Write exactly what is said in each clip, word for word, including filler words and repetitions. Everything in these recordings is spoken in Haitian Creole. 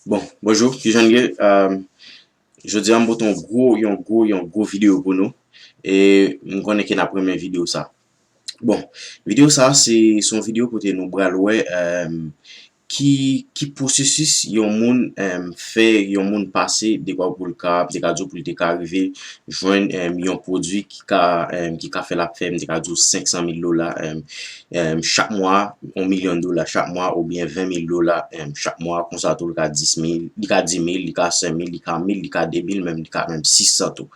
Bon, bonjou, kijan n ye? Jodi a m pote yon gwo, yon gwo, yon gwo videyo pou nou. E m konnen ke n ap renmen videyo sa. Bon, videyo sa se se yon videyo kote nou pral wè ki ki pwosesis yon moun fè, yon moun pase dekwa pou l ka, m te ka di w, pou l te ka rive jwenn yon pwodui ki ka ki ka fè l ap fè, m te ka di w, senk san mil dola chak mwa, yon milyon dola chak mwa oubyen ven mil dola chak mwa, konsa tou li ka dis mil, li ka di mil, li ka senk mil, li ka mil, li ka de mil, menm li ka menm sis san tou.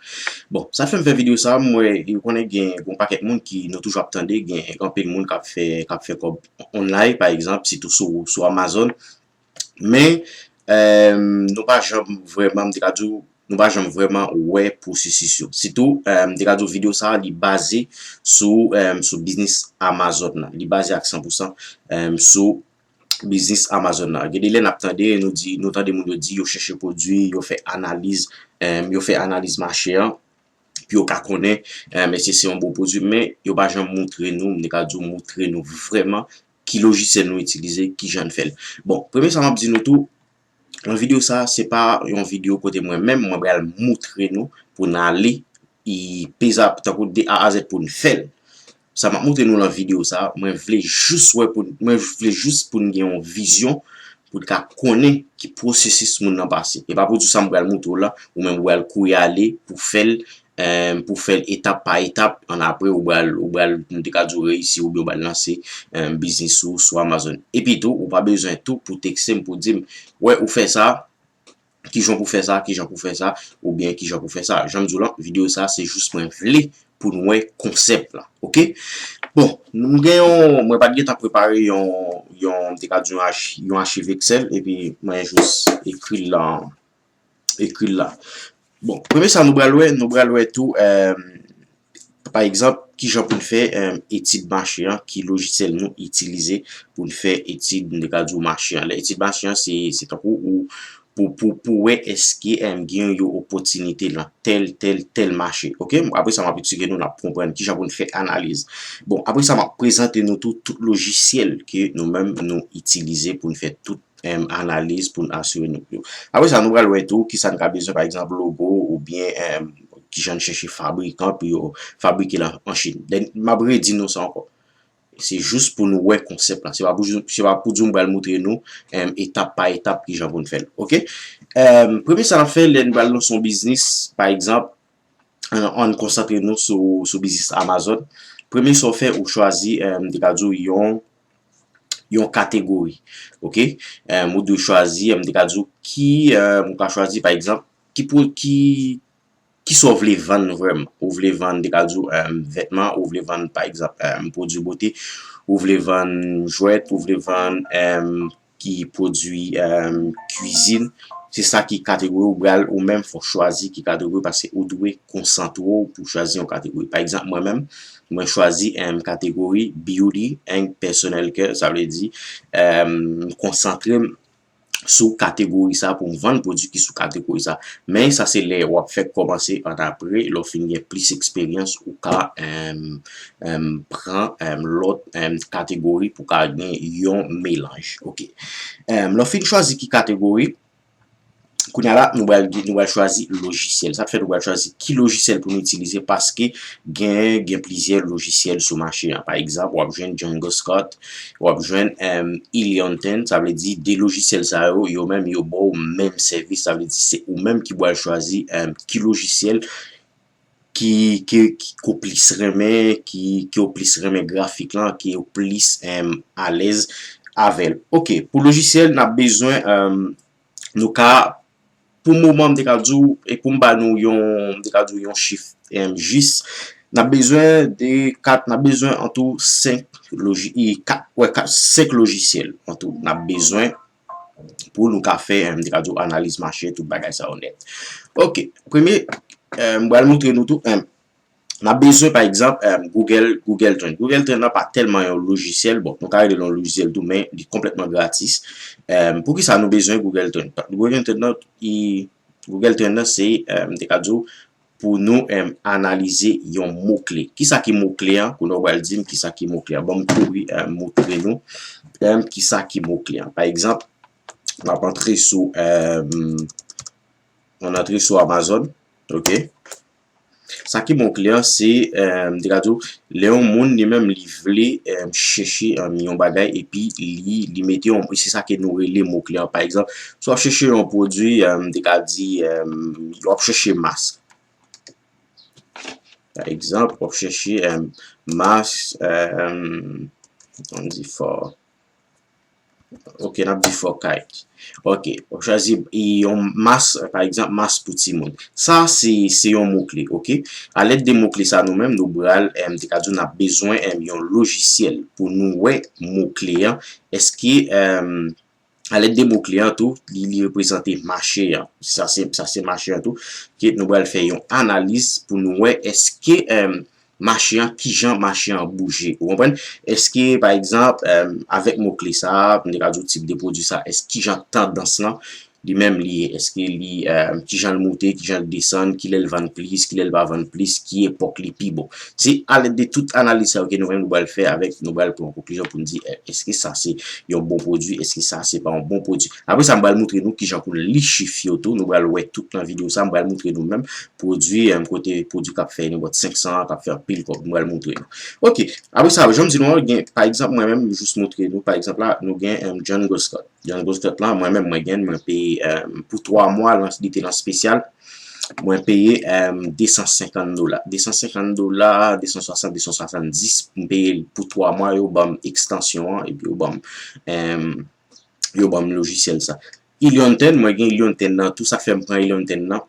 Bon, sa fè m fè videyo sa, m wè, ou konnen gen yon pakèt moun ki nou toujou ap tande, gen anpil moun k ap fè k ap fè kòb online, pa egzanp, sitou sou sou Amazon. Men nou pa janm vrèman, m te ka di w, nou pa janm vrèman wè pwosesis yo. Sitou, m te ka di w videyo sa a, li baze sou sou biznis Amazon nan. Li baze ak san pou san sou biznis Amazon nan. Gen de lè n ap tande, nou di, nou tande moun yo di yo chèche pwodui, yo fè analiz, yo fè analiz mache an, pou yo ka konnen èske se yon bon pwodui, men yo pa janm moutre nou, m te ka di w, moutre nou vrèman ki lojisyèl nou itilize, kijan n fè l. Bon, premye sa m ap di nou tou, nan videyo sa, se pa yon videyo kote mwen menm, mwen pral moutre nou pou n ale, e, pezap, tankou de A a zèd pou n fè l. Sa m ap moutre nou nan videyo sa, mwen vle jis wè pou, mwen vle jis pou n gen yon vizyon, pou n ka konnen ki pwosesis moun nan pase. E pa pou di sa m pral moutre w la, ou menm ou pral kouri ale pou fè l, pou fè l etap pa etap, annapre ou pral, ou pral, m te ka di w reyisi oubyen ou pral lanse biznis ou sou Amazon. Epi tou, ou pa bezwen tou pou tekste m pou di m, wè, ou fè sa, kijan pou fè sa, kijan pou fè sa, oubyen kijan pou fè sa. Jan m di w lan, videyo sa, se jis mwen vle pou n wè konsèp la, oke? Bon, m gen yon, mwen pa t gentan prepare yon, yon, m te ka di yon achi, yon achiv Excel, epi mwen jis ekri l la, ekri l la. Bon, premye sa nou pral wè, nou pral wè tou, pa egzanp, kijan pou n fè etid mache an, ki lojisyèl nou itilize pou n fè etid, m te ka di w, mache an. Lè etid mache an, se, se tankou ou, pou, pou, pou wè èske gen yon opòtinite nan tèl, tèl, tèl mache. Oke? Apre sa, m ap eksplike nou, n ap konprann kijan pou n fè analiz. Bon, apre sa, m ap prezante nou tou, tout lojisyèl ke nou menm nou itilize pou n fè tout analiz, pou n asire nou yo. Apre sa, nou pral wè tou kisa n ka bezwen, pa egzanp, logo oubyen kijan n chèche fabrikan pou yo fabrike l an Chin. Then, m ap redi nou sa ankò. Se jis pou nou wè konsèp la. Se pa pou, se pa pou di m pral moutre nou etap pa etap kijan pou n fè l. Oke? Premye sa n ap fè lè n pral lanse yon biznis, pa egzanp, ann, ann konsantre nou sou, sou biznis Amazon. Premye sa w fè, ou chwazi, m te ka di w, yon, yon kategori. Oke? Ou dwe chwazi, m te ka di w, ki, ou ka chwazi, pa egzanp, ki, ki, kisa w vle vann vrèman. Ou vle vann, m te ka di w, vètman, ou vle vann, pa egzanp, pwodui bote, ou vle vann jwèt, ou vle vann ki pwodui kwizin, se sa ki kategori ou pral, ou menm fò w chwazi ki kategori, paske ou dwe konsantre w pou chwazi yon kategori. Pa egzanp, mwen menm, mwen chwazi kategori beauty and personal care, sa vle di m konsantre m sou kategori sa pou m vann pwodui ki sou kategori sa. Men sa se lè w ap fèk kòmanse, annapre, lè w fin gen plis eksperyans, ou ka pran lòt kategori pou ka gen yon melanj. Oke. Lè w fin chwazi ki kategori, kounye a la, nou pral, nou pral chwazi lojisyèl. Sa k fè nou pral chwazi ki lojisyèl pou nou itilize, paske gen, gen plizyè lojisyèl sou mache a. Pa egzanp, w ap jwenn Django Scott, w ap jwenn Eleonton, sa vle di de lojisyèl sa yo, yo menm yo ba w menm sèvis, sa vle di se ou menm ki pral chwazi ki lojisyèl ki, ki, ki, ke w plis renmen, ki, ke w plis renmen grafik lan, ke w plis alèz avè l. Oke, pou lojisyèl, n ap bezwen, nou ka, pou moman, m te ka di w, e pou m ba nou yon, m te ka di w yon chif jis, n ap bezwen de kat, n ap bezwen antou senk loji, kat, wè, kat, senk lojisyèl antou. N ap bezwen pou nou ka fè, m te ka di w, analiz mache, tout bagay sa yo nèt. Oke, premye, m pral montre nou tou, n ap bezwen, pa egzanp, Google, Google Trend. Google Trend nan pa tèlman yon lojisyèl, bon, nou ka rele l yon lojisyèl tou, men li konplètman gratis. Poukisa nou bezwen Google Trend? Google Trend nan, Google Trend nan, se, m te ka di w, pou nou analize yon mo kle. Kisa ki mo kle an? Kounye a w pral di m kisa ki mo kle an. Ban m kouri montre nou kisa ki mo kle an. Pa egzanp, M ap antre sou, euh, ann antre sou Amazon, ok? Sa ki mo kle an, se, euh, m te ka di w, lè yon moun li menm li vle, euh, chèche, euh, yon bagay epi li, li mete yon, se sa ke nou rele mo kle an. Pa egzanp, si w ap chèche yon pwodui, euh, m te ka di, euh, w ap chèche mask. Pa egzanp, w ap chèche, euh, mask, euh, ann di fò, ok, n ap di fò kay. Ok, w ap chwazi yon mask, pa egzanp, mask pou timoun. Sa, se, se yon mo kle, ok? Alèd de mo kle sa, nou menm, nou pral, em, te ka di w, n ap bezwen, em, yon lojisyèl pou nou wè mo kle an. Èske, em, alèd de mo kle an tou, li, li reprezante mache an. Sa se, sa se mache an tou. Ke nou pral fè yon analiz pou nou wè èske, em, mache an, kijan mache an bouje. Ou konprann? Èske, pa egzanp, em, avèk mo kle sa a, m te ka di w tip de pwodui sa, èske kijan tandans lan, li menm li ye, èske li, em, kijan l moute, kijan l desann, kilè l vann plis, kilè l pa vann plis, ki epòk li pi bon. Se alèd de tout analiz sa yo ke nou menm nou pral fè avèk, nou pral pran konklizyon pou n di, e, èske sa se yon bon pwodui, èske sa se pa yon bon pwodui. Apre sa, m pral montre nou kijan pou n li chif yo tou, nou pral wè tout nan videyo sa, m pral montre nou menm pwodui, em, kote pwodui k ap fè nenpòt senk san an, k ap fè anpil kòb, m pral montre nou. Ok, apre sa, jan m di nou an, gen, pa egzanp, mwen menm, m jis montre nou, pa egzanp la, nou gen, em, John Goscott. John Goscott la, mwen menm, mwen gen, mwen peye, em, pou twa mwa, lan, li te lan espesyal, mwen peye, em, de san senkant dola. De san senkant dola, de san swasant, de san swasanndis, m peye l pou twa mwa, yo ban m ekstansyon an, epi yo ban m, em, yo ban m lojisyèl sa. Ilionten, mwen gen Ilionten nan, tou sa k fè m pran Ilionten nan,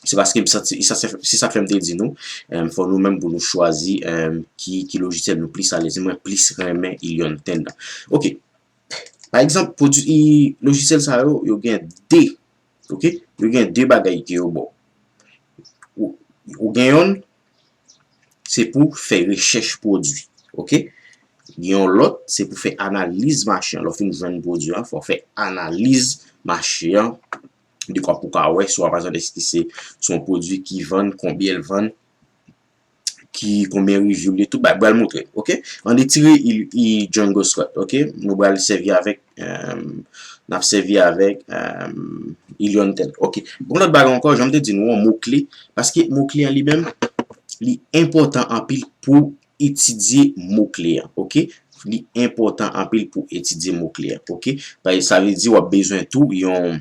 se paske m santi, se sa, se sa k fè m te di nou, em, fò nou menm pou nou chwazi, em, ki, ki lojisyèl nou plis alèz. Mwen plis renmen Ilionten nan. Ok. Pa egzanp, pwodui, lojisyèl sa yo, yo gen de, ok? Yo gen de bagay ke yo ba w. Ou, ou gen yonn, se pou fè rechèch pwodui, ok? Gen yon lòt, se pou fè analiz mache an. Lè w fin jwenn pwodui an, fò w fè analiz mache an, dekwa pou w ka wè sou Amazon èske se, se yon pwodui ki vann, konbyen l vann, ki, konbyen review li, tout bagay, m pral montre, ok? Ann retire i, i John Goscott, ok? Nou pral sèvi avèk, em, n ap sèvi avèk, em, Ilionten. Ok. Bon, lòt bagay ankò, jan m te di nou an, mo kle, paske mo kle an li menm, li enpòtan anpil pou etidye mo kle an, ok? Li enpòtan anpil pou etidye mo kle an, ok? Sa vle di w ap bezwen tou yon,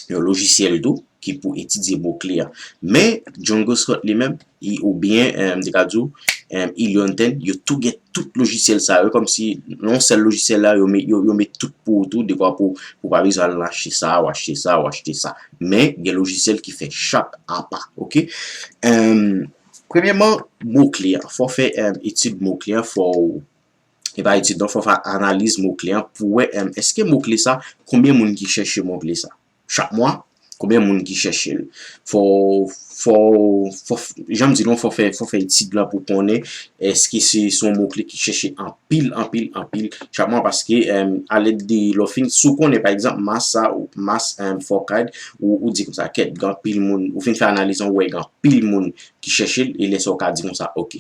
yon lojisyèl tou ki pou etidye mo kle an. Men, John Goscott li menm, i, oubyen, em, m te ka di w, em, Ilionten, yo tou gen tout lojisyèl sa yo, kòmsi nan yon sèl lojisyèl la, yo met, yo, yo met tout pou ou tou, dekwa pou, pou w pa bezwen al achte sa, ou achte sa, ou achte sa. Men, gen lojisyèl ki fè chak apa, ok? Em, premyèman, mo kle an. Fò w fè, em, etid mo kle an, fò w, e pa etid non, fò w fè analiz mo kle an pou wè, em, èske mo kle sa, konbyen moun ki chèche mo kle sa? Chak mwa, konbyen moun ki chèche l? Fò, fò, fò, jan m di nou, fò fè, fò fè etid lan pou konnen èske se, se yon mo kle ki chèche anpil, anpil, anpil chak mwa, paske, em, alèd de lè w fin, si w konnen, pa egzanp, mask sa, ou mask, em, fò kay, ou, ou di konsa, kèt, gen anpil moun, ou fin fè analiz an, ou wè gen anpil moun ki chèche l, e lè sa w ka di konsa, ok,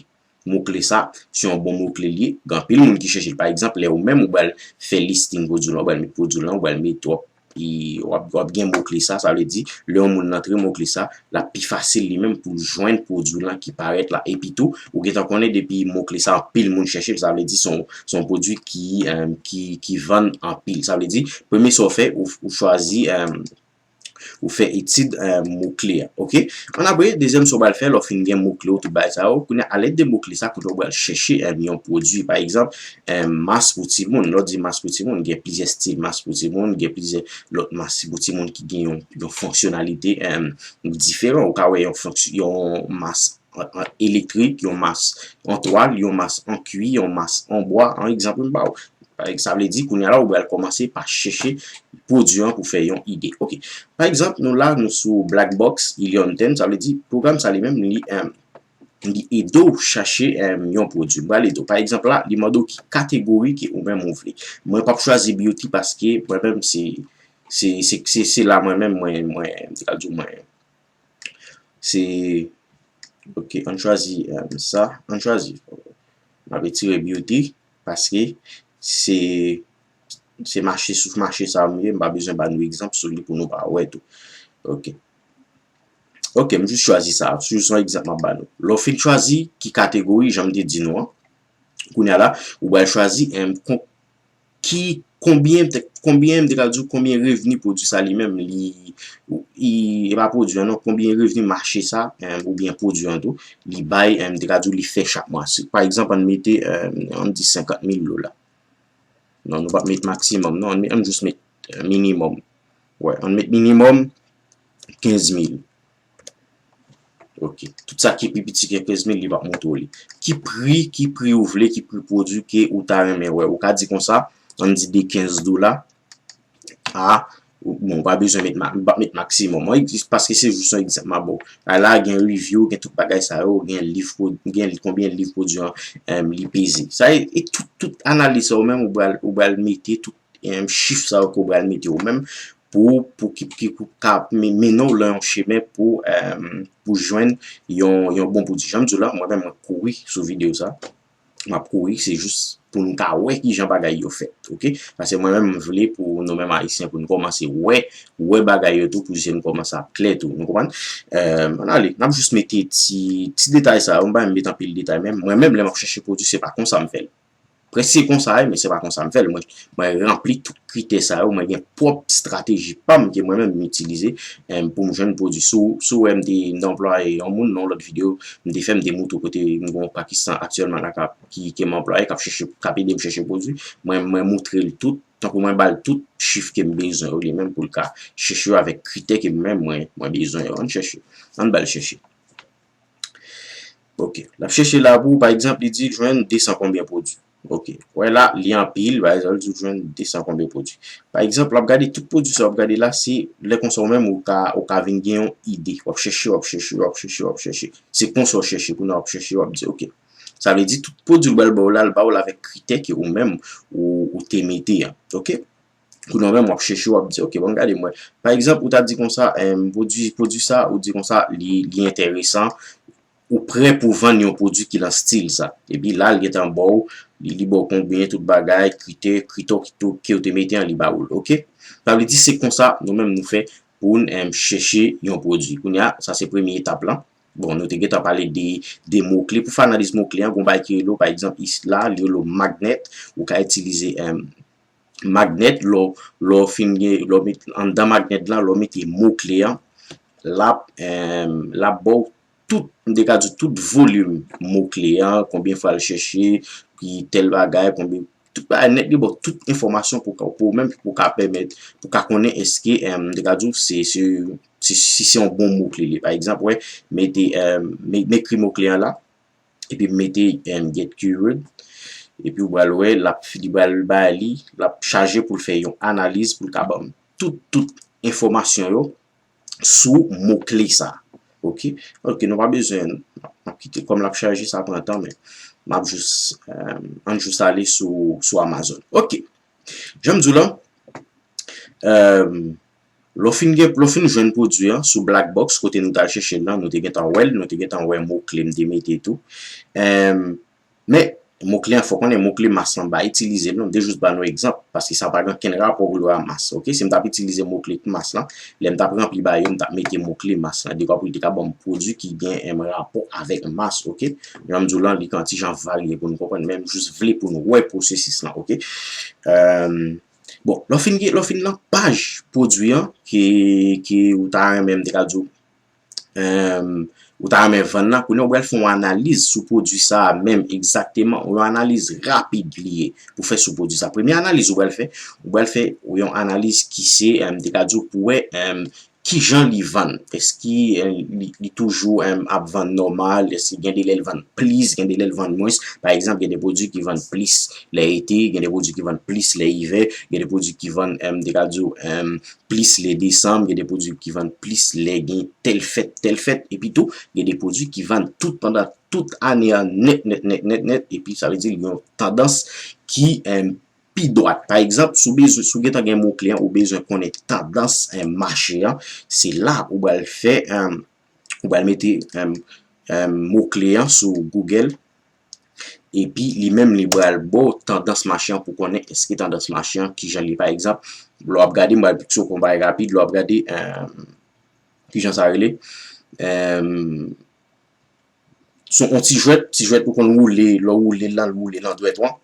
mo kle sa, se yon bon mo kle li ye, gen anpil moun ki chèche l. Pa egzanp, lè ou menm ou pral fè listing pwodui w lan, ou pral met pwodui w lan, ou pral met w ap, e, w ap, w ap gen mo kle sa, sa vle di, lè yon moun antre mo kle sa, l ap pi fasil li menm pou l jwenn pwodui w lan ki parèt la. Epi tou, ou gentan konnen depi mo kle sa, anpil moun chèche l, sa vle di se yon, se yon pwodui ki, em, ki, ki vann anpil. Sa vle di, premye sa w fè, ou, ou chwazi, em, ou fè etid, eh, mo kle a, ok? Annapre, dezyèm sa w pral fè, lè w fin gen mo kle w, tout bagay sa yo, kounye a, alèd de mo kle sa, kounye a w pral chèche, eh, yon pwodui. Pa egzanp, eh, mask pou timoun. Lè w di mask pou timoun, gen plizyè estil mask pou timoun, gen plizyè lòt mask pou timoun ki gen yon, yon fonksyonalite, eh, diferan. Ou ka wè yon fonksy-, yon mask an, an elektrik, yon mask an twal, yon mask an kwi, yon mask an bwa, an egzanp m ba w. Sa vle di, kounye a la, ou pral kòmanse pa chèche pwodui an pou fè yon ide. Ok. Pa egzanp, nou la, nou sou Black Box, Ilionten, sa vle di, pwogram sa li menm, li, em, li ede w chache, em, yon pwodui. M pral ede w. Pa egzanp la, li mande w ki kategori ke ou menm ou vle. Mwen p ap chwazi beauty paske mwen menm se, se, se, se, se la mwen menm, mwen, mwen, m te ka di w mwen, se, ok, ann chwazi, em, sa, ann chwazi. M ap retire beauty, paske se, se mache sou mache sa m ye, m pa bezwen ba nou egzanp sou li pou nou pa wè tou. Ok. Ok, m jis chwazi sa. Se jis yon egzanp m ap ba nou. Lè w fin chwazi ki kategori, jan m te di nou an, kounye a la, ou pral chwazi, em, kon, ki, konbyen, konbyen, m te ka di w konbyen revni pwodui sa li menm, li, i, e pa pwodui an non, konbyen revni mache sa, em, oubyen pwodui an tou, li bay, em, m te ka di w li fè chak mwa. Si, pa egzanp, ann mete, em, ann di senkant mil dola. Non, nou p ap met maksimòm, non, ann met, ann jis met, eh, minimòm. Wè, ann met minimòm kenz mil. Ok. Tout sa ki pi piti ke kenz mil, li p ap montre w li. Ki pri, ki pri ou vle, ki pri pwodui ke ou ta renmen wè. Ou ka di konsa, ann di de kenz dola. A, ou, bon, ou pa bezwen met, ma- ou pa met maksimòm. Wi, jis paske se jis yon egzanp m ap ba w. A la, gen review, gen tout bagay sa yo, gen liv, pwo- gen konbyen liv pwodui an, em, li peze. Sa e, e tout, tout analiz sa ou menm, ou pral, ou pral mete tout, em, chif sa yo ke ou pral mete ou menm pou, pou ki, ki pou ka men- mennen w nan yon chemen pou, em, pou jwenn yon, yon bon pwodui. Jan m di w la, mwen menm, mwen kouri sou videyo sa. M ap kouri, se jis pou nou ka wè kijan bagay yo fèt, ok? Paske mwen menm, m vle pou nou menm Ayisyen, pou nou kòmanse wè, wè bagay yo tou, pou zye nou kòmanse ap klè tou, nou konprann? Em, ann ale, n ap jis mete ti, ti detay sa yo, m pa menm met anpil detay, men mwen menm, lè m ap chèche pwodui, se pa konsa m fè l. Prèske konsa, wi, men se pa konsa m fè l. Mwen, mwen ranpli tout kritè sa yo, mwen gen pwòp estrateji pa m ke mwen menm m itilize, em, pou m jwenn pwodui. Si w, si w wè m te, m te anplwaye yon moun nan yon lòt videyo, m te fè, m te montre w kote m gen yon Pakistan aktyèlman la k ap, ki, ke m anplwaye, k ap chèche, k ap ede m chèche pwodui. Mwen, mwen montre l tout, tankou mwen ba l tout chif ke m bezwen yo, li menm pou l ka chèche yo avèk kritè ke mwen menm mwen, mwen bezwen yo. Ann chèche. Ann ba l chèche. Ok. L ap chèche la pou, pa egzanp, li di l jwenn de san konbyen pwodui. Ok. Wè la, li anpil, pa egzanp, li di l jwenn de san konbyen pwodui. Pa egzanp, l ap gade tout pwodui sa w ap gade la, se lè konsa ou menm ou ka, ou ka vin gen yon ide. W ap chèche, w ap chèche, w ap chèche, w ap chèche. Se konsa w chèche, kounye a w ap chèche, w ap di, ok. Sa vle di, tout pwodui l pral ba w la, l ba w l avèk kritè ke ou menm ou, ou te mete an. Ok? Kounye a w menm w ap chèche, w ap di, ok, bon, gade mwen. Pa egzanp, ou ta di konsa, em, pwodui, pwodui sa, ou di konsa, li, li enteresan, ou prè pou vann yon pwodui ki nan estil sa. Epi la, l gentan ba w, li, li ba w konbyen tout bagay, kritè, kritè ke w, ke w te mete an, li ba w l, ok? Sa vle di, se konsa, nou menm, nou fè pou n, em, chèche yon pwodui. Kounye a, sa se premye etap lan. Bon, nou te gentan pale de, de mo kle. Pou fè analiz mo kle an, gon bagay ki rele w, pa egzanp, isit la, li rele w magnet. Ou ka itilize, em, magnet, lè w, lè w fin gen, lè w met, anndan magnet lan, lè w mete mo kle an, l ap, em, l ap ba w tout, m te ka di tout volim mo kle an, konbyen fwa l chèche, ki tèl bagay, konbyen, tout bagay nèt, li ba w tout enfòmasyon pou ka, pou w menm, pou w ka pèmèt, pou w ka konnen èske, em, m te ka di w, se, se, se, si se yon bon mo kle li. Pa egzanp, wè, mete, em, m, m ekri mo kle an la, epi m mete, em, get keyword, epi w pral wè, l ap, li pral bay li, l ap chaje pou l fè yon analiz, pou l ka ban m tout, tout enfòmasyon yo sou mo kle sa. Ok? Ok, nou pa bezwen, m ap kite, kòm l ap chaje, sa pran tan, men m ap jis, em, ann jis ale sou, sou Amazon. Ok. Jan m di w la, em, lè w fin gen, lè w fin jwenn pwodui an sou Black Box, kote nou t al chèche l lan, nou te gentan wè l, nou te gentan wè mo kle m te mete tou. Em, men, mo kle an, fò w konnen mo kle mas lan, m pa itilize l non, m te jis ba nou egzanp, paske sa pa gen okenn rapò pou l wè a mas, ok? Si m t ap itilize mo kle mas lan, lè m t ap ranpli ba yo, m t ap mete mo kle mas lan, dekwa pou li te ka ban m pwodui ki gen, em, rapò avèk mas, ok? Jan m di w lan, li ka yon ti jan varye pou nou konprann, men m jis vle pou nou wè pwosesis lan, ok? Em, Bon, lè w fin gen, lè w fin nan paj pwodui an, ke, ke ou ta renmen, m te ka di w, em, ou ta renmen vann nan, kounye a ou pral fè yon analiz sou pwodui sa a menm egzakteman, yon analiz rapid li ye pou fè sou pwodui sa. Premye analiz ou pral fè, ou pral fè yon analiz ki se, em, m te ka di w pou wè, em, kijan li vann. Èske, eh, li, li toujou, em, ap vann nòmal? Èske gen de lè l vann plis, gen de lè l vann mwens? Pa egzanp, gen de pwodui ki vann plis lè ete, gen de pwodui ki vann plis lè ivè, gen de pwodui ki vann, em, m te ka di w, em, plis lè desanm, gen de pwodui ki vann plis lè gen tèl fèt, tèl fèt, epi tou, gen de pwodui ki vann tout pandan tout ane a nèt, nèt, nèt, nèt, nèt, epi sa vle di l gen yon tandans ki, em, pi dwat. Pa egzanp, si w bezwen, si w gentan gen mo kle an, ou bezwen konnen tandans, eh, mache an, se la ou pral fè, eh, ou pral mete, eh, eh, mo kle an sou Google. Epi li menm li pral ba w tandans mache an pou konnen èske tandans mache an kijan li. Pa egzanp, lè w ap gade, m pral piske w konpare rapid, lè w ap gade, um, kijan sa rele? Um, se yon ti jwèt, ti jwèt ou konn woule, lè w woule l lan, l woule nan dwèt ou an.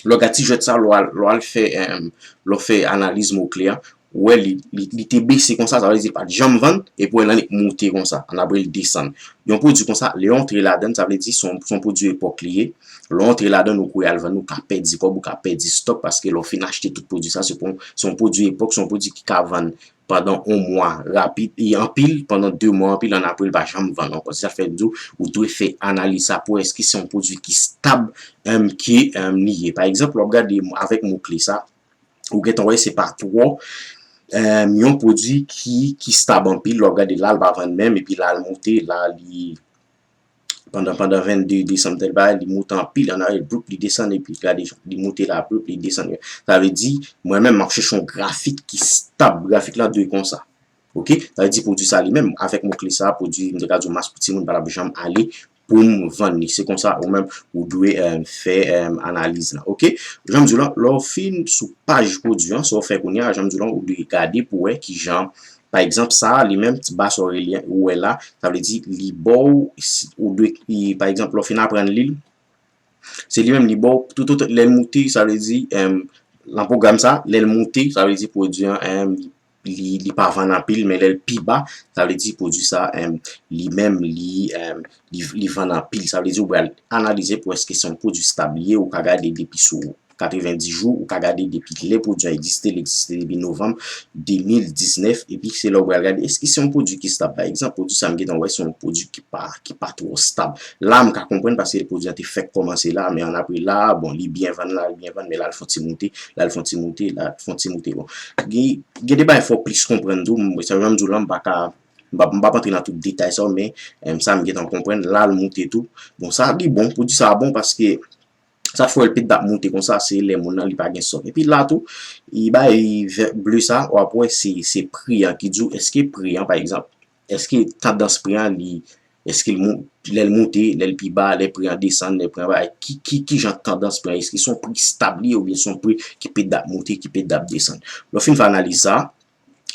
Lè w gade ti jwèt sa, lè w al, lè w al fè, um, lè w fè analiz mo kle an, ou wè li, li, li te bese konsa, sa vle di li pa t janm vann, epi w wè l annik moute konsa, ann apre l desann. Yon pwodui konsa, lè w antre ladan l, sa vle di se yon, se yon pwodui epòk li ye. Lè w antre ladan l, ou kouri al vann, ou ka pèdi kòb, ou ka pèdi stòk, paske lè w fin achte tout pwodui sa, se pou, se yon pwodui epòk, se yon pwodui ki ka vann pandan yon mwa rapid, e anpil, pandan de mwa anpil, ann apre l pa janm vann ankò. Se sa k fè m di w, ou dwe fè analiz sa pou wè èske se yon pwodui ki stab, um, ke, um, li ye. Pa egzanp, lè w ap gade avèk mo kle sa, ou gentan wè se pa twò, um, yon pwodui ki, ki stab anpil. Lè w ap gade la, l pa vann menm, epi la, l moute, la, li, pandan, pandan vennde desanm, tèl bagay, li moute anpil, ann arye, bloup, li desann, epi gade, li moute la, bloup, li desann. Sa vle di, mwen menm, m ap chèche yon grafik ki stab. Grafik la dwe konsa. Oke? Sa vle di, pwodui sa li menm, avèk mo kle sa, pwodui, m te ka di w mas pou timoun, pa t ap janm ale pou m vann li. Se konsa, ou menm, ou dwe, eh, fè, eh, analiz lan. Oke? Jan m di w lan, lè w fin sou paj pwodui an, sa w fè kounye a, jan m di w lan, ou dwe gade pou wè kijan, pa egzanp, sa a, li menm, ti ba sa w rele, ou wè la, sa vle di, li ba w, si, ou dwe, li, pa egzanp, lè w fin aprann li l, se li menm, li ba w, toutotan, lè l moute, sa vle di, em, nan pwogram sa, lè l moute, sa vle di, pwodui an, em, li, li pa vann anpil, men lè l pi ba, sa vle di, pwodui sa, em, li menm, li, em, li, li vann anpil. Sa vle di, ou pral analize pou èske se yon pwodui stab li ye, ou ka gade depi sou katrevenndis jou, ou ka gade depi lè pwodui an egziste, li egziste depi novanm de mil diznèf, epi se la ou pral gade, èske se yon pwodui ki stab? Pa egzanp, pwodui sa m gentan wè, se yon pwodui ki pa, ki pa twò stab. La, m ka konprann paske pwodui an te fèk kòmanse la, men ann apre la, bon, li byen vann la, li byen vann, men la, l fè yon ti moute, la, l fè yon ti moute, la, l fè yon ti moute. Bon, gen, gen de bagay fò plis konprann tou, m, sa jan m di w lan, m pa ka, m pa, m pa antre nan tout detay sa yo, men, em, sa m gentan konprann, la, l moute tou. Bon, sa, li bon, pwodui sa bon paske sa k fè w wè l pete ap moute konsa, se lè moun nan li pa gen stòk. Epi la tou, li bay vè ble sa, w ap wè se, se pri an ki di w, èske pri an, pa egzanp, èske tandans pri an, li, èske l mou-, lè l moute, lè l pi ba, lè pri an desann, lè pri an bay, ki, ki, ki jan tandans pri an, èske se yon pri stab li ye oubyen se yon pri ki pete ap moute, ki pete ap desann. Lè w fin fè analiz sa,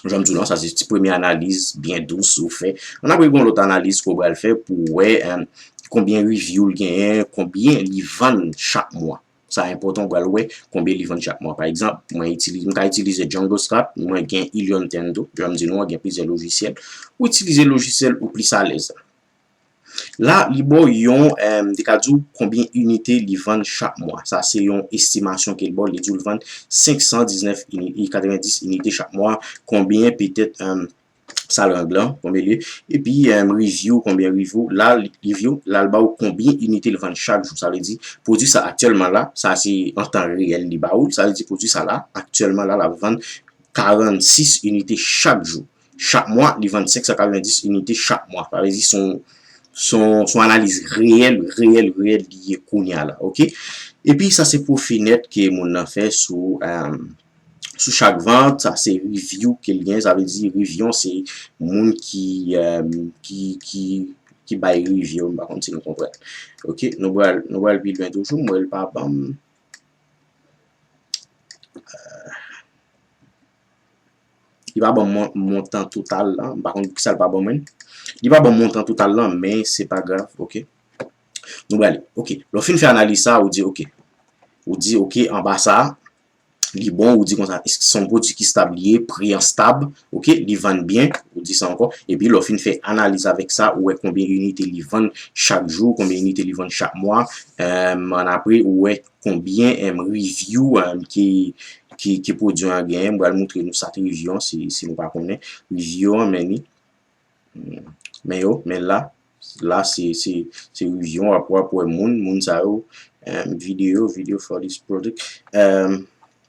jan m di w lan, sa se ti premye analiz byen dous ou fè. Ann apre, gen yon lòt analiz ke w pral fè pou w wè, em, konbyen review l genyen, konbyen li vann chak mwa. Sa enpòtan, w pral wè konbyen li vann chak mwa. Pa egzanp, mwen itilize, m ka itilize Django Strat, mwen gen Helium ten tou, jan m di nou an, gen plizyè lojisyèl. Ou itilize lojisyèl ou plis alèz. La, li ba w yon, em, li ka di w konbyen inite li vann chak mwa. Sa se yon estimasyon ke l ba w. Li di w l vann senk san diznèf ini-, katrevendis inite chak mwa. Konbyen petèt, em, sa l rang lan, konbyen li ye. Epi, em, review, konbyen review. La, li, review, la, l ba w konbyen inite l vann chak jou. Sa vle di, pwodui sa aktyèlman la, sa se an tan reyèl li ba w. Sa vle di, pwodui sa la, aktyèlman la, l ap vann karannsis inite chak jou. Chak mwa, li vann senk san katrevendis inite chak mwa. Sa vle di se yon, se yon, se yon analiz reyèl, reyèl, reyèl li ye kounye a la, oke? Epi sa se pwofi nèt ke moun nan fè sou, em, sou chak vant, sa se review ke l gen, sa vle di review an se moun ki, em, ki, ki, ki bay review, m pa konn si nou konprann. Oke, nou pral, nou pral pi lwen toujou, m wè l pa ban m, eh, Li pa ban m mon-, montan total lan. M pa konn poukisa l pa ban mwen. Li pa ban m montan total lan, men se pa grav, oke. Nou prale. Oke. Lè w fin fè analiz sa, ou di, oke. Ou di, oke, anba sa, li bon, ou di konsa, èske se yon pwodui ki stab li ye, pri an stab, oke, li vann byen, ou di sa ankò. Epi lè w fin fè analiz avèk sa, ou wè konbyen inite li vann chak jou, konbyen inite li vann chak mwa. Em, ann apre, ou wè konbyen, em, review, em, ki, ki, ki pwodui an genyen. M pral moutre nou sa ki review an, si, si nou pa konnen. Review an, men ni. Hmm. Men yo, men la, la, se, se, se review an, w ap, w ap wè moun, moun sa yo, em, video, video for this product. Em,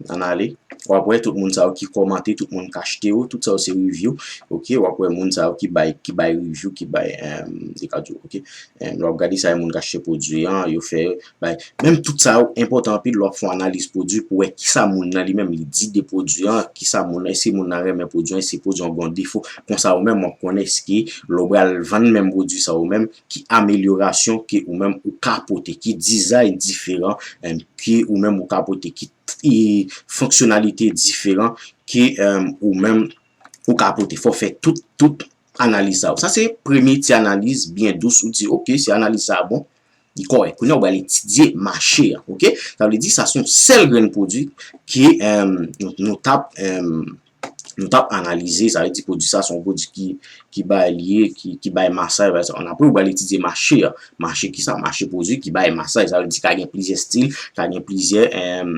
Ann ale. W ap wè tout moun sa yo ki kòmante, tout moun k achte yo, tout sa yo se review. Ok, w ap wè moun sa yo ki bay, ki bay review, ki bay, em, de ka di w, ok. Em, lè w ap gade sa yo moun k achte pwodui an, yo fè, bay. Menm tout sa yo enpòtan anpil, lè w ap fè yon analiz pwodui pou wè kisa moun nan li menm li di de pwodui an, kisa moun nan, èske moun nan renmen pwodui an, èske pwodui an gen yon defo. Konsa ou menm w ap konnen èske lè w pral vann menm pwodui sa ou menm, ki amelyorasyon ke ou menm ou ka pote, ki dizay diferan, em, ke ou menm ou ka pote, ki e, fonksyonalite diferan ke, em, ou menm ou ka pote. Fò w fè tout, tout analiz sa yo. Sa se premye ti analiz byen dous ou di, ok, si analiz sa a bon, li kòrèk. Kounye a, ou pral etidye mache a, ok? Sa vle di, sa se yon sèl grenn pwodui ke, em, nou, nou t ap, em, nou t ap analize. Sa vle di, pwodui sa se yon pwodui ki, ki bay li ye, ki, ki bay masaj, bay sa. Ann apre, ou pral etidye mache a. Mache kisa? Mache pwodui ki bay masaj. Sa vle di, ka gen plizyè stil, ka gen plizyè, em,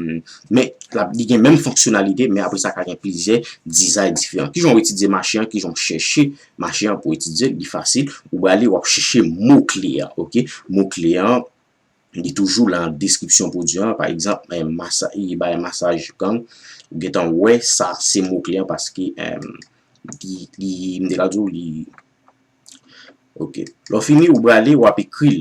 men l ap, li gen menm fonksyonalite, men apre sa, ka gen plizyè dizay diferan. Kijan w etidye mache an? Kijan w chèche mache an pou etidye l? Li fasil. Ou prale, w ap chèche mo kle a, ok? Mo kle an, li toujou nan deskripsyon pwodui an. Pa egzanp, em, masa-, li bay masaj gang. Ou gentan wè sa, se mo kle an paske, em, li, li, m te ka di w, li, ok. Lè w fini, ou prale, w ap ekri l.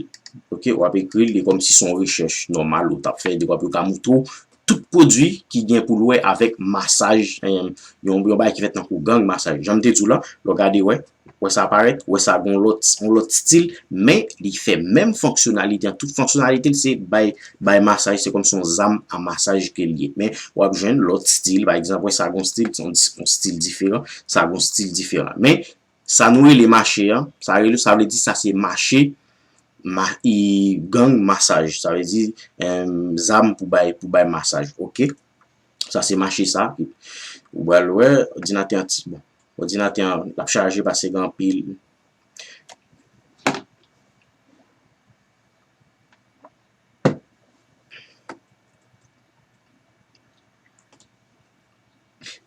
Ok, w ap ekri l, li kòmsi se yon rechèch nòmal ou t ap fè, dekwa pou yo ka montre w tout pwodui ki gen pou l wè avèk masaj, em, yon, yon bagay ki fèt tankou gang masaj. Jan m te di w la, lè w gade, wè, wè sa parèt, wè sa gon lòt, yon lòt stil, men li fè menm fonksyonalite an. Tout fonksyonalite l se bay, bay masaj, se kòmsi yon zam a masaj ke l ye. Men w ap jwenn lòt stil, pa egzanp, wè sa gon stil, se yon, yon stil diferan, sa gon stil diferan. Men sa nou rele mache an, sa rele, sa vle di sa se mache, ma, e, gang masaj. Sa vle di, em, zam pou bay, pou bay masaj, ok? Sa se mache sa. Ou pral wè, òdinatè an ti, bon, òdinatè an, l ap chaje paske gen anpil.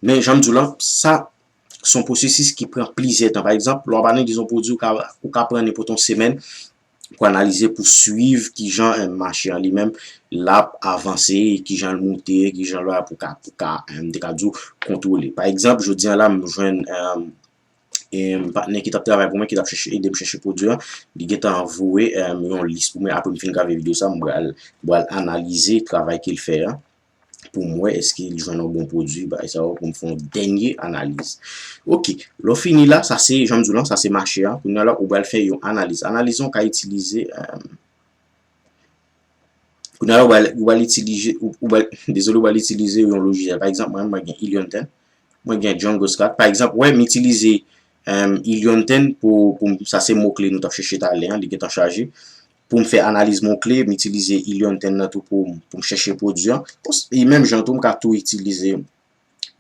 Men, jan m di w lan, sa, se yon pwosesis ki pran plizyè tan. Pa egzanp, lè w ap analize yon pwodui, ou ka, ou ka pran nenpòt yon semèn pou analize, pou swiv kijan, eh, mache an li menm, l ap avanse, kijan l moute, kijan l, pou ka, pou ka, eh, m te ka di w, kontwole. Pa egzanp, jodi a la, m jwenn, eh, e, patnè ki t ap travay pou mwen, ki t ap chèche, ede m chèche pwodui an, li gentan voye, eh, yon lis pou mwen. Apre m fin grave videyo sa, m pral, m pral analize travay ke l fè a, pou m wè èske l jwenn yon bon pwodui, bagay sa yo, pou m fè yon dènye analiz. Ok, lè w fini la, sa se, jan m di w lan, sa se mache a. Kounye a la, ou pral fè yon analiz. Analiz lan, ou ka itilize, eh, kounye a la, ou pral, ou pral itilize, ou, ou pral, dezole, ou pral itilize yon lojisyèl. Pa egzanp, mwen, mwen gen Helium ten, mwen gen Django Squad. Pa egzap, wè, m itilize, em, Helium ten pou, pou m, sa se mo kle nou t ap chèche talè a, li gentan chaje. Pou m fè analiz mo kle, m itilize Helium ten nan tou pou, pou m chèche pwodui an. E menm jan tou, m ka tou itilize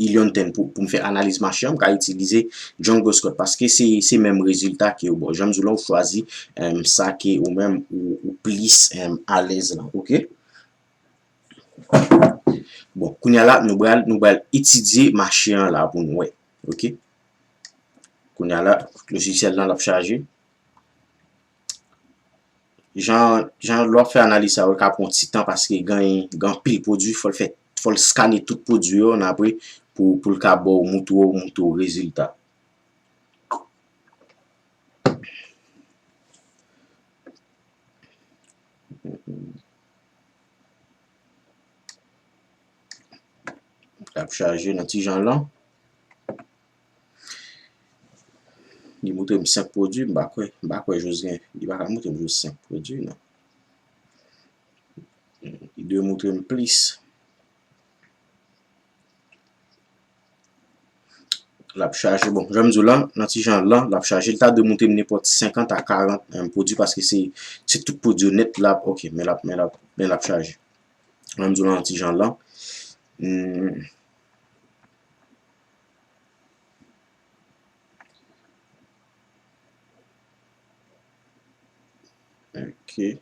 Helium ten pou, pou m fè analiz mache an, m ka itilize Django Squad paske se, se menm rezilta ke yo ba w. Jan m di w lan, ou chwazi, em, sa ke ou menm ou, ou plis, em, alèz lan, ok? Bon, kounye a la, nou pral, nou pral etidye mache an la pou nou wè. Ok? Kounye a la, lojisyèl lan l ap chaje. Jan, jan lè w ap fè analiz sa yo, l ka pran yon ti tan paske gen, gen anpil pwodui, fò l fè, fò l skane tout pwodui yo, ann apre pou, pou l ka ba w, montre w, montre w rezilta. L ap chaje nan ti jan lan. Li montre m senk pwodui, m pa kwè, m pa kwè jis gen, li pa ka montre m jis senk pwodui, non. Li dwe montre m plis. L ap chaje. Bon, jan m di w lan, nan ti jan lan, l ap chaje. Li ta dwe montre m nenpòt senkant a karant, em, pwodui, paske se, se tout pwodui yo nèt l ap, ok, men l ap, men l ap, men l ap chaje. Jan m di w lan, nan ti jan lan. Hmm. Ok.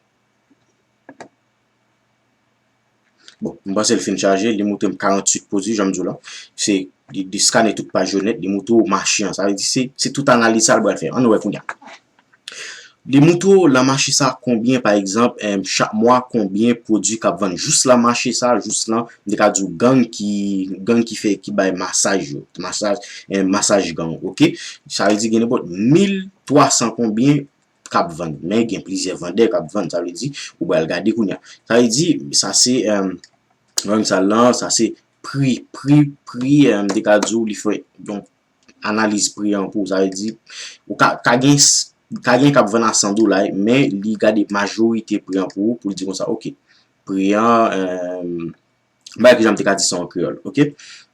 Bon, m panse l fin chaje, li montre m karanntuit pwodui, jan m di w lan. Se, li, li skane tout paj yo nèt, li montre w mache an. Sa vle di se, se tout analiz sa l pral fè. Ann wè kounye a. Li moutre w lan mache sa konbyen, pa egzanp, em, chak mwa, konbyen pwodui k ap vann. Jous lan mache sa, jous lan, m te ka di w gang ki, gang ki fè, ki bay masaj yo. Masaj, em, masaj gang, oke? Sa vle di gen nenpòt mil twa san konbyen k ap vann. Men gen plizyè vandè k ap vann. Sa vle di, ou pral gade kounye a. Sa vle di, sa se, em, gang sa lan, sa se pri, pri, pri, em, m te ka di w, li fè, donk, analiz pri an pou ou. Sa vle di, ou ka, ka gen, ka gen k ap vann a san dola, men li gade majorite pri an pou ou, pou l di konsa, oke, pri an, em, m pa wè kijan m te ka di sa an kreyòl, oke?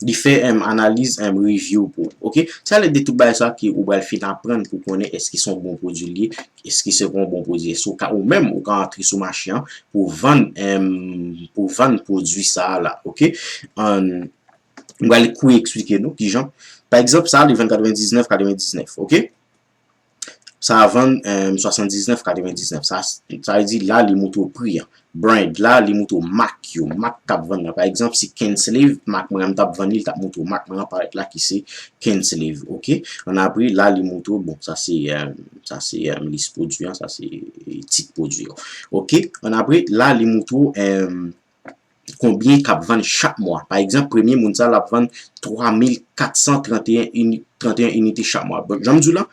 Li fè, em, analiz, em, review pou ou, oke? Sa lè de tout bagay sa ki ou pral fin aprann pou konnen èske se yon bon pwodui li ye, èske se pa yon bon pwodui, èske ou ka, ou menm, ou ka antre sou mache an pou vann, em, pou vann pwodui sa a la, oke? An, M pral kou eksplike nou kijan. Pa egzanp, sa a li vann katrevendiznèf, katrevendiznèf, oke? Sa a vann, em, swasanndiznèf, katrevendiznèf. Sa, sa vle di la, li moutre w pri an. Brand la, li moutre w mak yo. Mak k ap vann nan. Pa egzanp, si Kinslev, mak mwen an, m t ap vann li, li t ap moutre w mak mwen an parèt la ki se Kinslev, oke? Annapre, la, li moutre w, bon, sa se, em, sa se, em, lis pwodui an, sa se tit pwodui an. Oke? Annapre, la, li moutre w, em, konbyen k ap vann chak mwa. Pa egzanp, premye moun sa l ap vann twa mil kat san trannteyen ini-, trannteyen inite chak mwa. Bon, jan m di w la,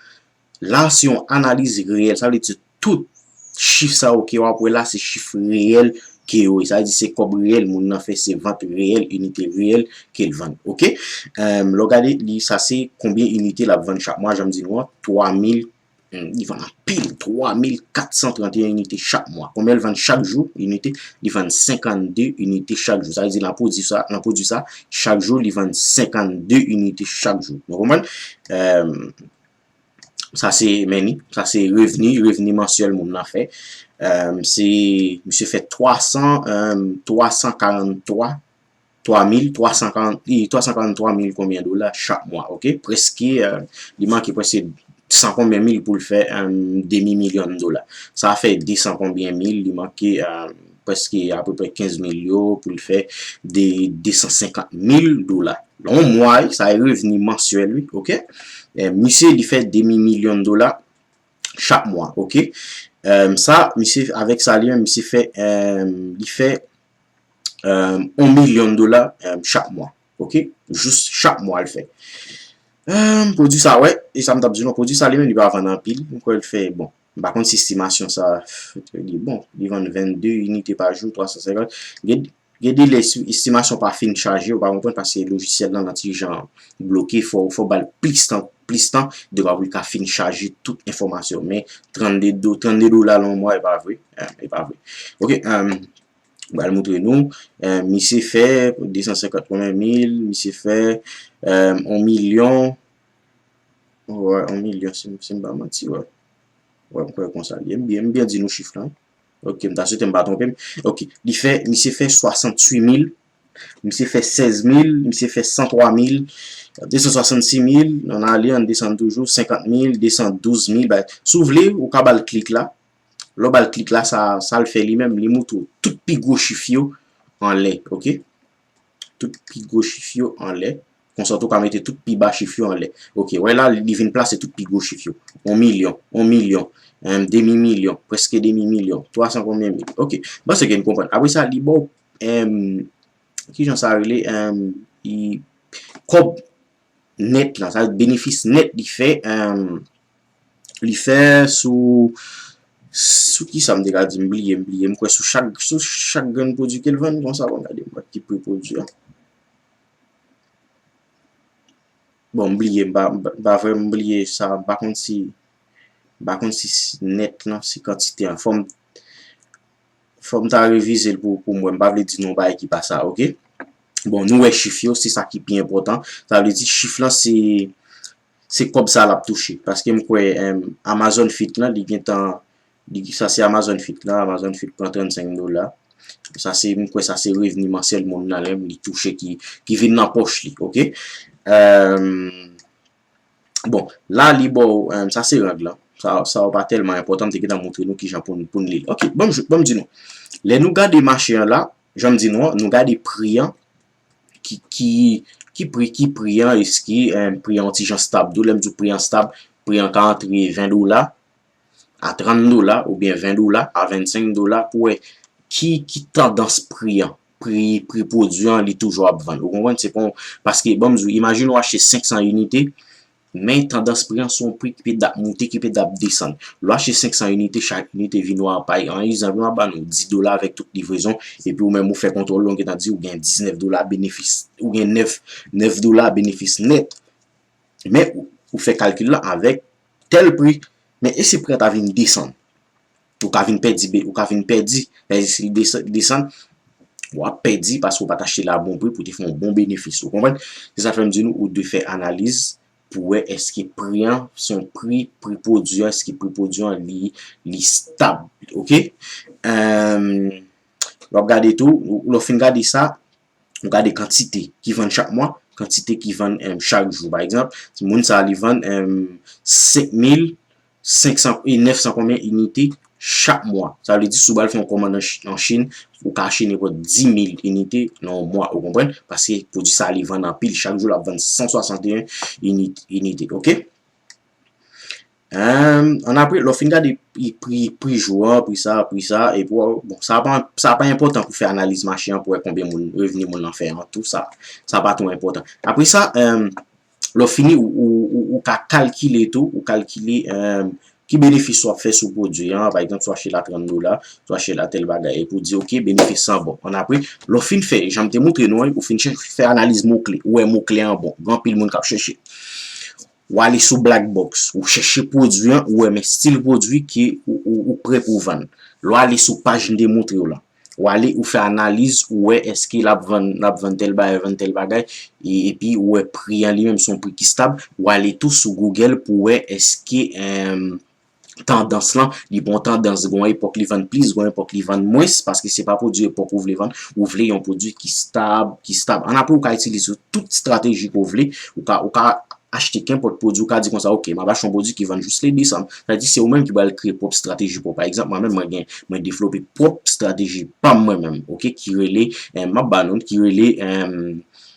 la se yon analiz reyèl. Sa vle di tout chif sa yo ke w ap wè la, se chif reyèl ke yo ye. Sa vle di se kòb reyèl moun nan fè, se vant reyèl, inite reyèl ke l vann. Oke? Em, lè w gade li, sa se konbyen inite l ap vann chak mwa, jan m di nou an, twa mil Hmm, li vann anpil, twa mil kat san trannteyen inite chak mwa. Konbyen l vann chak jou? Inite, li vann senkannde inite chak jou. Sa vle di, nan pwodui sa, nan pwodui sa, chak jou, li vann senkannde inite chak jou. Nou konprann? Em, sa se, men ni, sa se revni, revni mansyèl moun nan fè. Em, se, misye fè twa san, em, twa san karanntwa, twa mil twa san karant, e, twa san karanntwa mil konbyen dola chak mwa, oke? Prèske, eh, li manke prèske san konbyen mil pou l fè, eh, demi milyon dola. Sa fè de san konbyen mil, li manke, eh, prèske apeprè kenz mil yo pou l fè de de san senkant mil dola. Yon mwa, wi, sa e revni mansyèl, wi, oke? Eh, misye, li fè demi milyon dola chak mwa, oke? Eh, sa, misye, avèk sa li menm, misye fè, eh, li fè, eh, yon milyon dola, eh, chak mwa, oke? Jis chak mwa l fè. Eh, pwodui sa, wè, e sa m t ap di nou, pwodui sa li menm, li pa vann anpil, m kwè l fè, bon, m pa konn si estimasyon sa, li bon, li vann vennde inite pa jou, twa san senkant. Gen, gen de lè esti-, estimasyon pa fin chaje, ou pa konprann, paske lojisyèl lan, nan ti jan bloke, fò, fò w ba l plis tan, plis tan, de pa pou l ka fin chaje tout enfòmasyon. Men, trannde do-, trannde dola lan yon mwa, e pa vre. Eh, e pa vre. Oke, eh, m pral montre nou. Eh, misye fè de san senkant mil, misye fè, eh, yon milyon. Wè, yon milyon, si, si m pa manti, wè. Wè, m kwè konsa li ye. M byen, m byen di nou chif lan. Oke, m ta swete m pa twonpe m. Oke, li fè, misye fè swasanntuit mil, misye fè sèz mil, misye fè san twa mil, de san swasannsis mil, ann ale, ann desann toujou, senkant mil, de san douz mil, bay. Si w vle, ou ka ba l klik la. Lè w ba l klik la, sa, sa l fè li menm, li montre w tout pi gwo chif yo anlè, oke? Tout pi gwo chif yo anlè. Konsa tou ka mete tout pi ba chif yo anlè. Oke, wè la, li vin plase tout pi gwo chif yo. Yon milyon, yon milyon, em, demi milyon, prèske demi milyon, twa san konbyen mil. Oke, m panse ke n konprann. Apre sa, li ba w, em, kijan sa rele, em, li, kòb nèt lan, sa benefis nèt li fè, em, li fè sou, sou ki sa m te ka di, m bliye, m bliye, m kwè sou chak, sou chak grenn pwodui ke l vann, konsa, bon, gade, m wè ki pri pwodui a. Bon, m bliye, m pa, m pa, m pa vrèman bliye sa, m pa konn si, m pa konn si, si nèt lan, si kantite an. Fò m, fò m ta revize l pou, pou m wè, m pa vle di nou yon bagay ki pa sa, oke? Bon, nou wè chif yo, se sa ki pi enpòtan. Sa vle di chif lan se, se kòb sa l ap touche. Paske m kwè, em, Amazon Fit lan, li gentan, li, sa se Amazon Fit lan, Amazon Fit pran trannsenk dola. Sa se, m kwè sa se revni mansyèl moun nan lè li touche ki, ki vin nan pòch li, oke? Em, Bon, la li ba w, em, sa se rang lan. Sa, sa yo pa tèlman enpòtan, m te gentan montre nou kijan pou n, pou n li l. Oke, ban m jou-, ban m di nou. Lè nou gade mache an la, jan m di nou an, nou gade pri an, ki, ki, ki pri, ki pri an, èske, em, pri an yon ti jan stab tou, lè m di w pri an stab, pri an ka antre ven dola, a trant dola oubyen ven dola, a vennsenk dola, pou wè ki, ki tandans pri an, pri, pri pwodui an, li toujou ap vann. Ou konprann? Se pa yon, paske, ban m di w, imajine w achte senk san inite, men tandans pri an se yon pri ki pede ap moute, ki pede ap desann. Lè w achte senk san inite, chak inite vin wè pa yon egzanp, m ap ba nou dis dola avèk tout livrezon, epi ou menm ou fè kontwòl ou, gentan di ou gen diznèf dola benefis, ou gen nèf, nèf dola benefis nèt. Men ou, ou fè kalkil la avèk tèl pri. Men e si pri an ta vin desann? Ou ka vin pèdi, be- ou ka vin pèdi. Sètadi si l desann, desann, w ap pèdi paske w pa t achte l a bon pri pou w te fè yon bon benefis. Ou konprann? Se sa k fè m di nou, ou dwe fè analiz pou wè èske pri an se yon pri, pri pwodui an, èske pri pwodui an li, li stab. Oke? Èm, w ap gade tou, ou- lè w fin gade sa, ou gade kantite ki vann chak mwa, kantite ki vann, em, chak jou. Pa egzanp, si moun sa a li vann, em, senk mil senk san e nèf san konbyen inite chak mwa. Sa vle di, si w pral fè yon kòmann an Ch-, an Chin, ou ka achte nenpòt dis mil inite nan yon mwa, ou konprann? Paske pwodui sa a li vann anpil. Chak jou, l ap vann san swasanteyen init-, inite, oke? Em, ann apre, lè w fin gade pri, pri, pri jou an, pri sa, pri sa, epi w, bon, sa pa, sa pa enpòtan pou fè analiz mache an, pou wè konbyen moun, revni moun nan fè an tou, sa, sa pa twò enpòtan. Apre sa, em, lè w fini, ou, ou, ou, ou ka kalkile tou, ou kalkile, em, ki benefis w ap fè sou pwodui an, pa egzanp, si w achte l a trant dola, si w achte l a tèl bagay, epi w di, oke, benefis lan bon. Ann apre, lè w fin fè, jan m te montre nou an, ou fin chèche fè analiz mo kle, ou wè mo kle an bon. Gen anpil moun k ap chèche. Ou ale sou Black Box, ou chèche pwodui an, ou wè men stil pwodui ke ou, ou, ou prè pou w vann. Lè w ale sou paj m te montre w lan, ou ale, ou fè analiz, ou wè èske l ap vann, l ap vann tèl bagay, vann tèl bagay, e, epi ou wè pri an li menm se yon pri ki stab, ou ale tou sou Google pou wè èske, em, tandans lan, li pa yon tandans, gen yon epòk li vann plis, gen yon epòk li vann mwens, paske se pa pwodui epòk ou vle vann, ou vle yon pwodui ki stab, ki stab. Ann apre, ou ka itilize tout estrateji ke w vle, ou ka, ou ka achte kenpòt pwodui, ou ka di konsa, oke, m ap achte yon pwodui ki vann jis li desann. Sa vle di, se ou menm ki pral kreye pwòp estrateji pa w. Pa egzanp, mwen menm, mwen gen, mwen devlope pwòp estrateji pa m mwen menm, oke, ki rele, em, m ap ba nou, ki rele, em,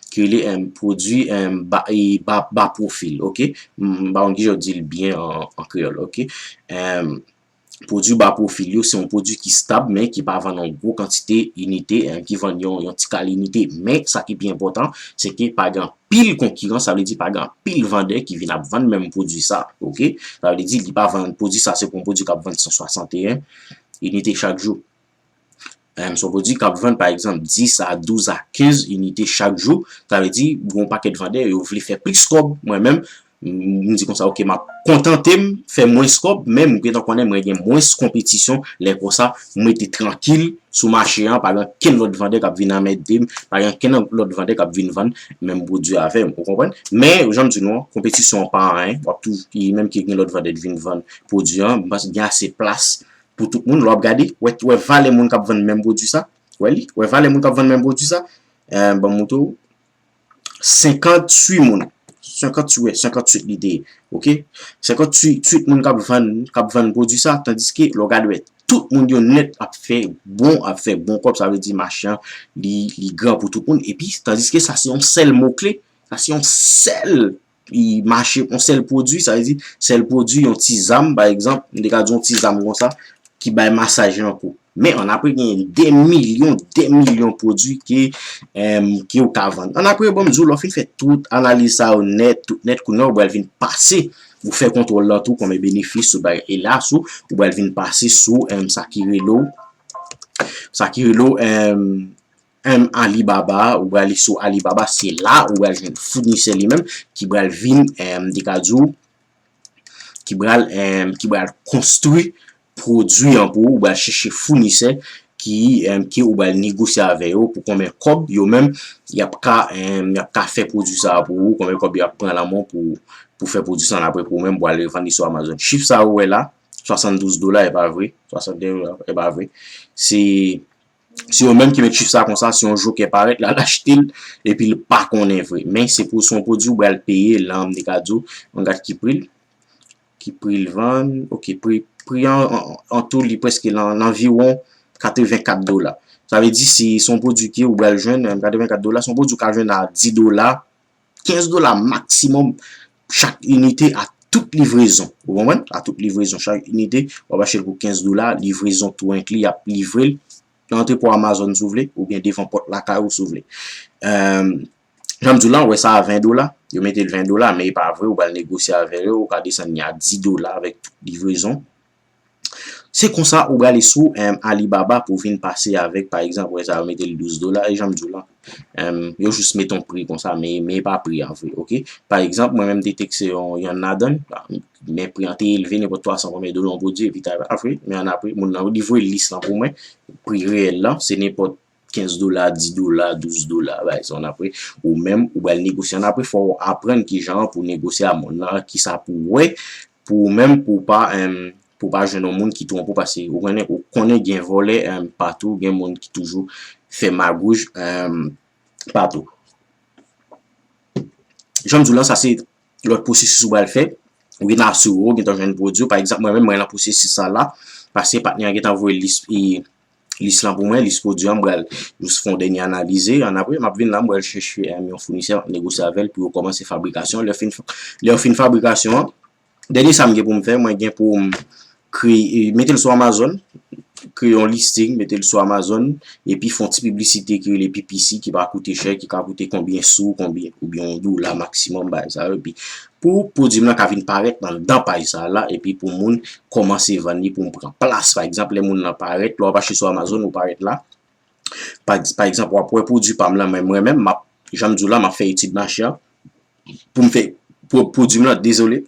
ki rele, em, pwodui, em, ba, e, ba, ba pwofil, oke? M, m pa konn kijan yo di l byen an, an kreyòl, oke? Em, pwodui ba pwofil yo, se yon pwodui ki stab, men ki pa vann yon gwo kantite inite, em, ki vann yon, yon ti kal inite. Men, sa ki pi enpòtan, se ke pa gen anpil konkirans, sa vle di pa gen anpil vandè ki vin ap vann menm pwodui sa, oke? Sa vle di, li pa vann, pwodui sa, se pou yon pwodui k ap vann san swasanteyen inite chak jou. Em, se yon pwodui k ap vann, pa egzanp, dis a douz a kenz inite chak jou. Sa vle di, gen yon pakèt vandè, yo vle fè plis kòb. Mwen menm, m, m di konsa, oke, m ap kontante m, fè mwens kòb, men m gentan konnen mwen gen mwens konpetisyon. Lè konsa, m rete trankil sou mache an, pa gen kenn lòt vandè k ap vin anmède m, pa gen kenn lòt vandè k ap vin vann menm pwodui avè m, ou konprann? Men, jan m di nou an, konpetisyon an pa anyen, w ap toujou, menm ke gen lòt vandè k vin vann pwodui an, m panse gen ase plas pou tout moun. Lè w ap gade, wè, wè valè moun k ap vann menm pwodui sa. Wè li, wè valè moun k ap vann menm pwodui sa. Eh, ban m montre w. Senkanntuit moun. Senkanntuit, wè, senkanntuit li te ye. Oke? Senkanntuit moun k ap vann, k ap vann pwodui sa, tandiske lè w gade, wè, tout moun yo nèt ap fè bon, ap fè bon kòb, sa vle di mache an, li, li gran pou tout moun. Epi, tandiske sa se yon sèl mo kle, sa se yon sèl i mache, yon sèl pwodui, sa vle di, sèl pwodui, yon ti zam, pa egzanp, m te ka di yon ti zam konsa, ki bay masaj lan kou. Men, ann apre, gen de milyon, de milyon pwodui ke, em, ke ou ka vann. Ann apre, bon, m di w, lè w fin fè tout analiz sa yo nèt, tout nèt, kounye a, ou pral vin pase, ou fè kontwòl lan tou, konbyen benefis ou bay, e la, sou, ou pral vin pase sou, em, sa ki rele w, sa ki rele w, em, em, Alibaba, ou pral sou Alibaba, se la ou pral jwenn founisè li menm ki pral vin, em, m te ka di w, ki pral, em, ki pral konstwi pwodui an pou ou, ou pral chèche founisè ki, em, ki ou pral negosye avè yo pou konbyen kòb yo menm y ap ka, em, y ap ka fè pwodui sa a pou ou, konbyen kòb y ap pran nan men w pou, pou fè pwodui sa a, apre pou ou menm pral revann li sou Amazon. Chif sa a ou wè la, swasanndouz dola, e pa vre, swasanndouz dola, e pa vre. Se Se yo menm ki met chif sa konsa, si yon jokè parèt, l al achte l, epi l pa konnen vre. Men se pou, se yon pwodui ou pral peye, lan m te ka di w, ann gad ki pri l, ki pri l vann, oke, pri, pri an, an, an tou, li prèske lan, lanviwon katrevenkat dola. Sa vle di, si se yon pwodui ke ou pral jwenn, em, katrevenkat dola, se yon pwodui ou ka jwenn a dis dola, kenz dola maksimòm chak inite a tout livrezon. Ou konprann? A tout livrezon, chak inite, w ap achte l pou kenz dola, livrezon tou enkli, y ap livre l nan antrepo Amazon si w vle, oubyen devan pòt lakay ou si w vle. Jan m di w la, ou wè sa a ven dola, yo mete l ven dola, men e pa vre, ou pral negosye avè yo, ou ka desann li a dis dola avèk tout livrezon. Se konsa ou prale sou Alibaba pou vin pase avèk, pa egzanp, ou wè sa yo mete l douz dola, e jan m di w la, yo jis mete yon pri konsa, men, men e pa pri a vre, oke? Pa egzanp, mwen menm m te tekse yon, yonn ladan l, men pri an te elve, nenpòt twa san konbyen dola yon pwodui, epi ta pa vre, men annapre, moun nan livre lis lan pou mwen, pri reyèl lan, se nenpòt kenz dola, dis dola, douz dola, bagay sa annapre, ou menm, ou pral negosye annapre, fò w aprann kijan pou negosye a moun nan, kisa pou w wè, pou ou menm, pou w pa, pou w pa jwenn yon moun ki twonpe w, paske ou konnen, ou konnen gen vòlè patou, gen moun ki toujou fè magouj patou. Jan m di w lan, sa se lòt pwosesis ou pral fè. Ou gentan asire w, ou gentan jwenn pwodui. Pa egzanp, mwen menm, mwen lan pwosesis sa la, paske patnè an gentan voye lis, lis lan pou mwen, lis pwodui an, m pral jis fè yon dènye analize. Annapre, m ap vin la, m pral chèche yon founisè, m ap negosye avè l pou yo kòmanse fabrikasyon. Lè yo fin, lè yo fin fabrikasyon an, dènye sa m gen pou m fè, mwen gen pou m kreye, mete l sou Amazon, kreye yon listing, mete l sou Amazon, epi fè yon ti piblisite ki rele P P C, ki pa koute chè, ki ka koute konbyen sou, konbyen, oubyen yon dola maksimòm, bagay sa yo, epi pou pwodui m lan ka vin parèt nan, nan paj sa la, epi pou moun kòmanse vann li, pou m pran plas, pa egzanp, lè moun nan parèt, lè w ap achte sou Amazon, ou parèt la, pa, pa egzanp, w ap wè pwodui pa m lan, men mwen menm, m ap, jan m di w la, m ap fè etid mache a, pou m fè pwodui m lan, dezole,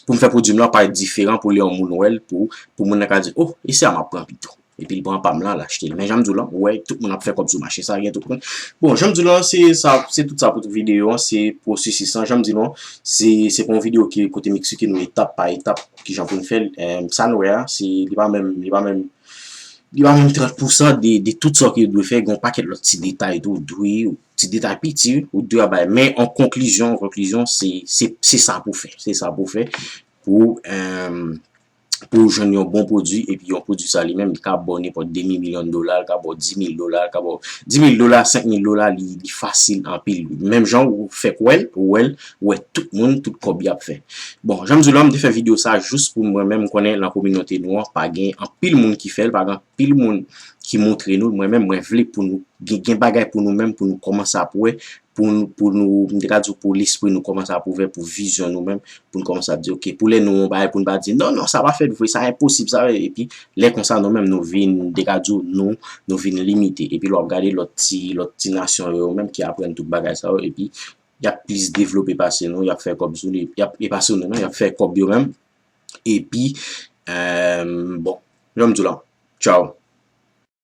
pou m fè pwodui m lan parèt diferan pou lè yon moun wè l, pou, pou moun nan ka di, oh, e sa m ap pran pito. Epi l pran pa m lan, l achte l. Men jan m di w lan, ou wè, tout moun ap fè kòb sou mache sa, gen tout moun. Bon, jan m di w lan, se sa, se tout sa pou tout videyo an, se pwosesis lan. Jan m di w lan, se, se pa yon videyo ki kote m eksplike nou etap pa etap kijan pou n fè l. Sa n wè a, se, li pa menm, li pa menm, li pa menm trant pousan de, de tout sa ke w dwe fè, gen yon pakèt lòt ti detay tou, w dwe, ti detay piti, ou dwe bay. Men an konklizyon, an konklizyon, se, se, se sa pou fè. Se sa pou fè pou, pou w jwenn yon bon pwodui, epi yon pwodui sa li menm, li ka ba w nenpòt demi milyon dola, li ka ba w dis mil dola, li ka ba w dis mil dola, senk mil dola, li, li fasil anpil. Menm jan ou fèk wè l, ou wè l, ou wè tout moun, tout kòb y ap fè. Bon, jan m di w la, m te fè videyo sa jis pou mwen menm, m konnen nan kominote nou an, pa gen anpil moun ki fè l, pa gen anpil moun ki montre nou l. Mwen menm, mwen vle pou nou gen, gen bagay pou nou menm, pou nou kòmanse ap wè, pou nou, pou nou, m te ka di w, pou lespri nou kòmanse ap ouvè, pou vizyon nou menm, pou nou kòmanse ap di, oke, pou lè nou wè yon bagay, pou nou pa di, non, non, sa pa fèt vre, sa enposib, sa, epi lè konsa, nou menm, nou vin, m te ka di w, nou, nou vin limite. Epi lè w ap gade lòt ti, lòt ti nasyon yo menm ki aprann tout bagay sa yo, epi y ap plis devlope pase nou, y ap fè kòb sou li, y ap, e pase nou menm, y ap fè kòb yo menm. Epi, bon, jan m di w la, tchaw.